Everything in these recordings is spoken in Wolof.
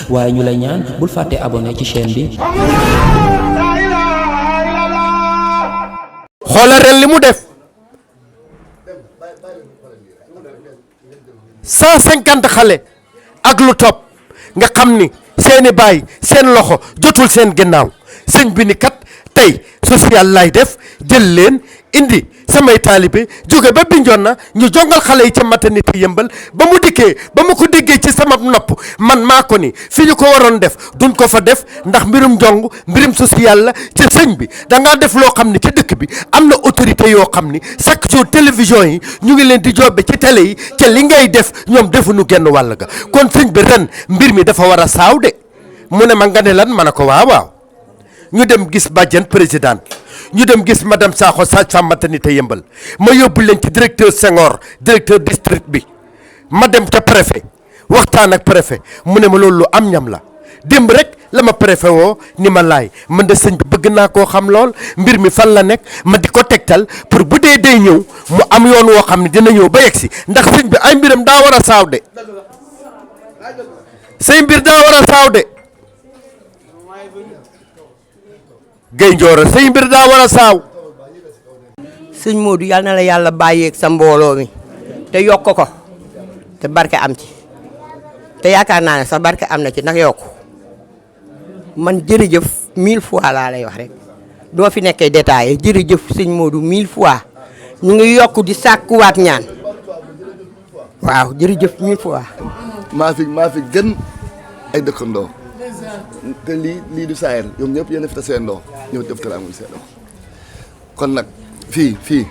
waaye ñu lay ñaan bul fàtte abonné ci chaîne bi. xoolal ren li mu def 150 xale ak lu topp nga xam ni seeni baay seen loxo jotul seen ginnaaw sëñ bi ni kat tey social lay def jël leen indi samay taalibe jóge ba Bignona ñu jongal xale yi ca maternité Yëmbal ba mu dikkee ba ma ko déggee ci sama nopp man maa ko ni fi ñu ko waroon def duñ ko fa def ndax mbirum njong mbirum social la ci sëñ bi da ngaa def loo xam ni ci dëkk bi am na autorité yoo xam ni chaque jour télévision yi ñu ngi leen di jobbe ci télé yi ca li ngay def ñoom defuñu genn wàll ga kon sëñ bi ren mbir mi dafa war a saaw de mu ne ma nga ne lan ma ne ko waaw ñu dem gis bàjjen président ñu dem gis madame Sakho sage-femme maternité Yëmbal ma yóbbu leen ci directeur Senghor directeur district bi ma dem ca préfet waxtaan ak préfet mu ne ma loolu lu am ñam la démb rek la ma préfet woo ni ma laay man de sëñ bi bëgg naa koo xam lool mbir mi fan la nekk ma di ko tegtal pour bu dee day ñëw mu am yoon woo xam ne dina ñëw ba yegg si ndax sëñ bi ay mbiram daa war a saaw de say mbir daa war a saaw de Guèye Ndioro say mbir daa war a saaw. sëñ Modou yal na la yàlla bàyyeeg sa mbooloo mi te yokk ko te barke am ci te yaakaar naa ne sax barke am na ci ndax yokku man jërëjëf 1000 fois laa lay wax rek doo fi nekkee détaillé jërëjëf sëñ Modou 1000 fois ñu ngi yokk di sàkkuwaat ñaan waaw jërëjëf 1000 fois. maa fi gën ay dëkkandoo. te lii du saayir ñoom ñëpp yéen a fi ta seen ndoo ñëw def teraangul seen ndoo kon nag fii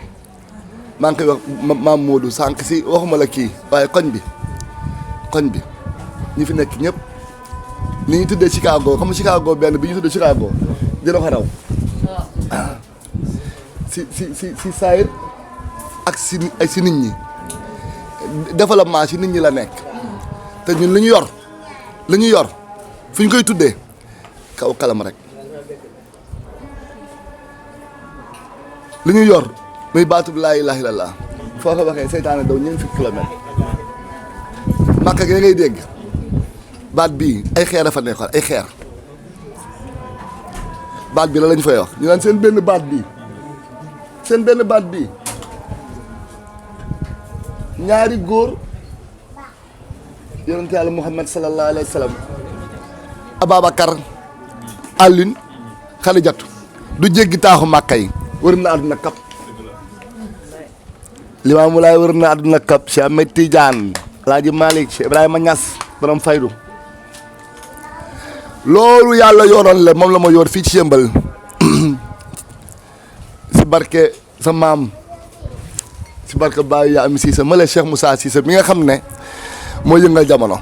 maa ngi koy wax maam Modou sànq si waxuma la kii waaye koñ bi ñi fi nekk ñëpp ni ñu tuddee Chicago xam nga Chicago benn bi ñu tuddee Chicago dina ko raw si saayir ak si nit ñi développement si nit ñi la nekk te ñun li ñu yor fu ñu koy tuddee kaw kalam rek li ñu yor muy baatub laa ilaaha illallaah foo ko waxee seytaane daw ñeent fukki kilomètre Màkka gi ngay dégg baat bii ay xeer a fa nekkoon ay xeer baat bi la lañ fay wax ñu naan seen benn baat bii ñaari góor yonent Yàlla Muhammad sallallahu alayhi wa sallam Ababacar Alioune Xadijatu du jéggi taaxu Màkka yi wër na àdduna kap Limaamu Laay wër na àdduna kap Cheikh Ahmed Tidiane Alaaji Malick Cheikh Ibrahima Niass borom faydu loolu yàlla yoroon la moom la ma yor fii ci Yëmbal si barke sa maam si barke Baye yaa am Cissé male Cheikh Moussa Cissé mi nga xam ne moo yëngal jamono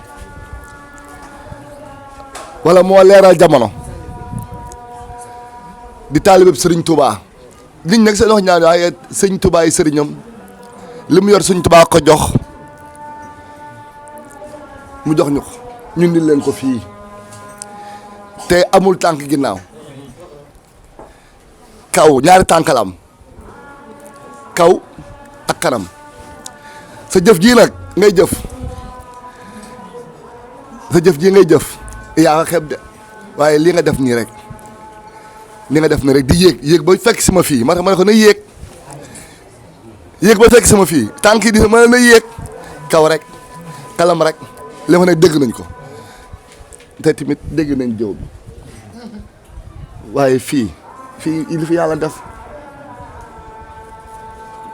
wala moo leeral jamono di taalibe Sëriñ Touba liñ nag seen wax ñaan waaye sëñ Touba yi sëriñam li mu yor Sëriñ Touba ko jox mu jox ñu ko ñun di leen ko fii te amul tànk ginnaaw kaw ñaari tànk la am kaw ak kanam sa jëf ji nag ngay jëf yaa ko xeeb de waaye lii nga def nii rek di yéeg ba fekk si ma fii ma ne ko na yéeg ba fekk si ma fii tànk yi di ma na yéeg kaw rek kalam rek li ma ne dégg nañ ko te tamit dégg nañ jëw bi waaye fii li fi yàlla def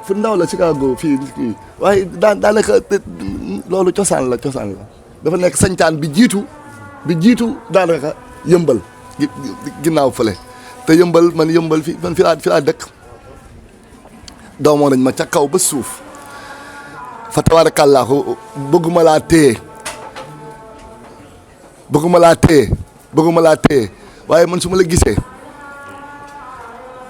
fu ndaw la Chicago fii waaye daanaka loolu cosaan la dafa nekk sañtaan bi jiitu daanaka Yëmbal ginnaaw fële te Yëmbal man fi laa dëkk doomoo nañ ma ca kaw ba suuf fa tabaarakallaahu bëgguma laa téye waaye man su ma la gisee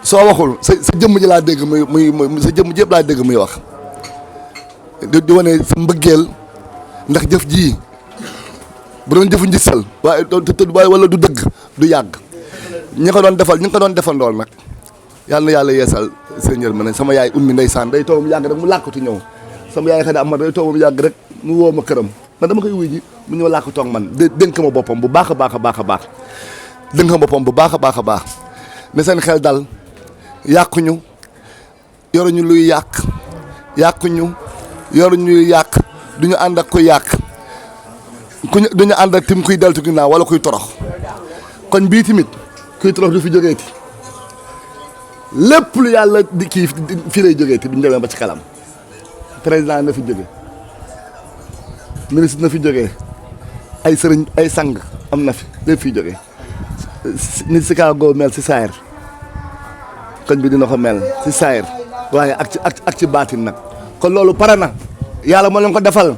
soo waxul sa jëmm ji laa dégg muy sa jëmm jëpp laa dégg muy wax di wane sa mbëggeel ndax jëf ji bu doon jëfu njësal waaye wala du dëgg du yàgg ñi ko doon defandool nag yàlla na yàlla yeesal seen yërmande sama yaay ummi ndeysaan day toog mu yàgg rek mu làkkatu ñëw sama yaay xëy na am day toog mu yàgg rek mu woo ma këram man dama koy wuy ji mu ñëw laa ko toog man dénk ma boppam bu baax a baax a baax a baax dénk ma boppam bu baax a baax a baax ne seen xel dal yàquñu yoruñu luy yàq yàquñu yoruñu luy yàq duñu ànd ak ku yàq duñu ànd ak tim kuy deltu ginnaaw wala kuy torox kon bii tamit kuy torox du fi jógeeti lépp lu yàlla di kii fii lay jógeeti duñu demee ba ci kanam président na fi jóge ministre na fi jógee ay sëriñ ay sang am na fi lépp fiy jógee ni Chicago mel si saayir koñ bi dina ko mel si saayir waaye ak ci baatin nag kon loolu pare na yàlla moo leen ko defal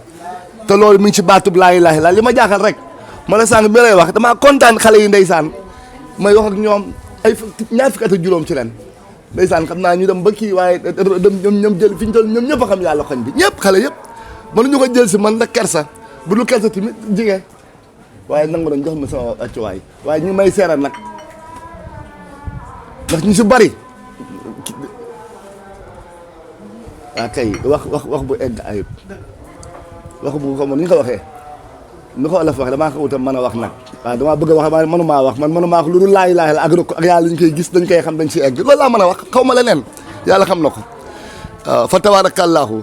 te loolu mi ngi ci baatub laa ilaaha illallaah li ma jaaxal rek ma la sàng bi lay wax damaa kontaan xale yi ndeysaan may wax ak ñoom ay ñaar fukki at ak juróom ci ren ndeysaan xam naa ñu dem ba kii waaye dem ñoom jël fi ñu toll ñoom ñëpp a xam yàlla koñ bi ñëpp xale yëpp mënuñu ko jël si man nag kersa bu dul kersa tamit jigéen waaye nangu nañ jox ma sama accuwaay waaye ñu may seeral nag ndax ñu si bari waa kay wax bu egg ayib wax bu ko ni ñu ko waxee ni ko Wolof waxee damaa ko wutam mën a wax nag waaw damaa bëgg a wax waaye mënumaa wax man mënumaa wax lu dul laay laay la ak yàlla ñu koy gis dañ koy xam dañ si egg loolu laa mën a wax xaw ma leneen yàlla xam na ko waaw fa tabaarakallaahu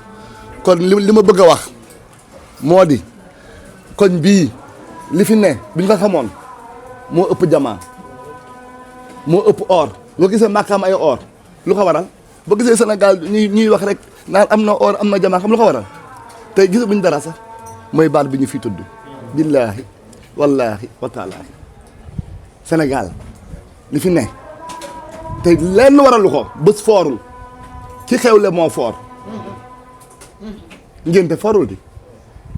kon li ma bëgg a wax moo di koñ bii li fi ne bi ñu ko xamoon moo ëpp jamaa moo ëpp or loo gisee màkkaam ay or lu ko waral boo gisee Sénégal ñuy wax rek naan am na or am na jamaa xam lu ko waral tey gisa buñ dara sax mooy baat bi ñu fi tudd billaahi wallaahi wa taalaahi Sénégal li fi ne tey lenn waralu ko bés foorul ki xewle moo foor ngénte foorul di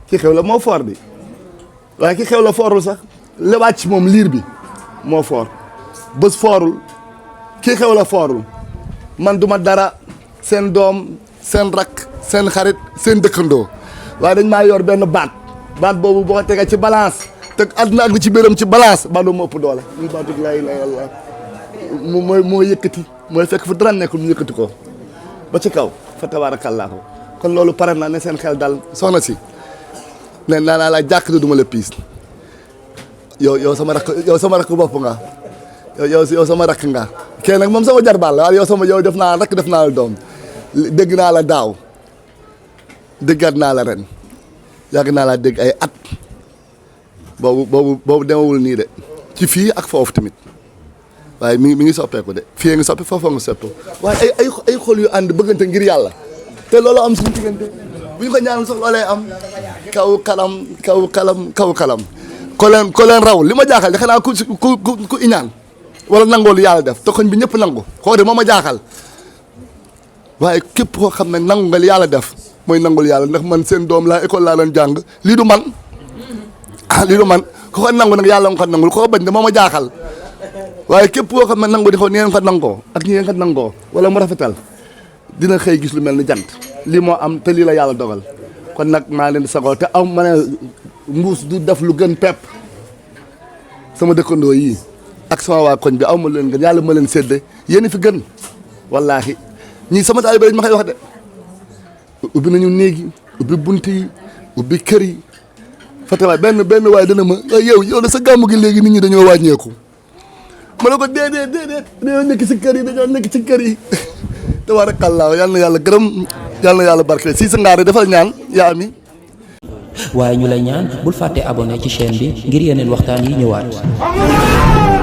ki xewle moo foor di waaye ki xewle foorul sax la wàcc moom liir bi moo foor bés foorul ki xewle foorul man duma dara seen doom seen rakk seen xarit seen dëkkandoo waaye dañ maa yor benn baat boobu boo ko tegee ci balance te àdduna ak li ci biiram ci balance baat boobu moo ëpp doole muy baatu laa ilaaha illallaah moo yëkkati mooy fekk fu dara nekkul mu yëkkati ko ba ci kaw fa tabaarakallaahu kon loolu pare na ne seen xel dal soxna si ne naa la jàkk du ma la piis yow sama rakk bopp nga yow sama rakk nga kee nag moom sama jarbaal la waaye yow def naa rakk def naa la doom dégg naa la daaw déggaat naa la ren yàgg naa laa dégg ay at boobu demawul nii de ci fii ak foofu tamit waaye mi ngi soppeeku de fii ngi soppi foofu nga soppeeku waaye ay xol yu ànd bëggante ngir yàlla te loolu am suñu diggante bu ñu ko ñaanal sax loolee am kaw kalam ko leen raw li ma jaaxal de xanaa ku iñaan wala nangoo lu yàlla def te koñ bi ñëpp nangu xoo de moo ma jaaxal waaye képp koo xam ne nangu nga li yàlla def mooy nangul yàlla ndax man seen doom laa école laa doon jàng lii du man lii du man ko ko nangu nag yàlla nga ko nangul ko bañ de moo ma jaaxal waaye képp koo xam ne nangu di ko ni ngeen ko nangoo ak ñi ngeen ko nangoo wala mu rafetal dina xëy gis lu mel ni jant lii moo am te lii la yàlla dogal kon nag maa leen di sagoo te am ma ne mbuus du def lu gën pepp sama dëkkandoo yii ak sama waa koñ bi aw ma leen gën yàlla ma leen sédde yéen fi gën wallaahi ñii sama taalibe lañ ma koy wax de ubbi nañu néegi ubbi bunt yi ubbi kër yi fatawaay benn waaye dana ma yow da sa gàmmu gi léegi nit ñi dañoo wàññeeku ma ne ko déedéet dañoo nekk ci kër yi dañoo nekk ci kër yi tabaarakallaa yal na yàlla gërëm yal na yàlla barke si sa ngaar defal ñaan yaa mi waaye ñu lay ñaan bul fàtte abonné ci chaîne bi ngir yeneen waxtaan yi ñëwaat.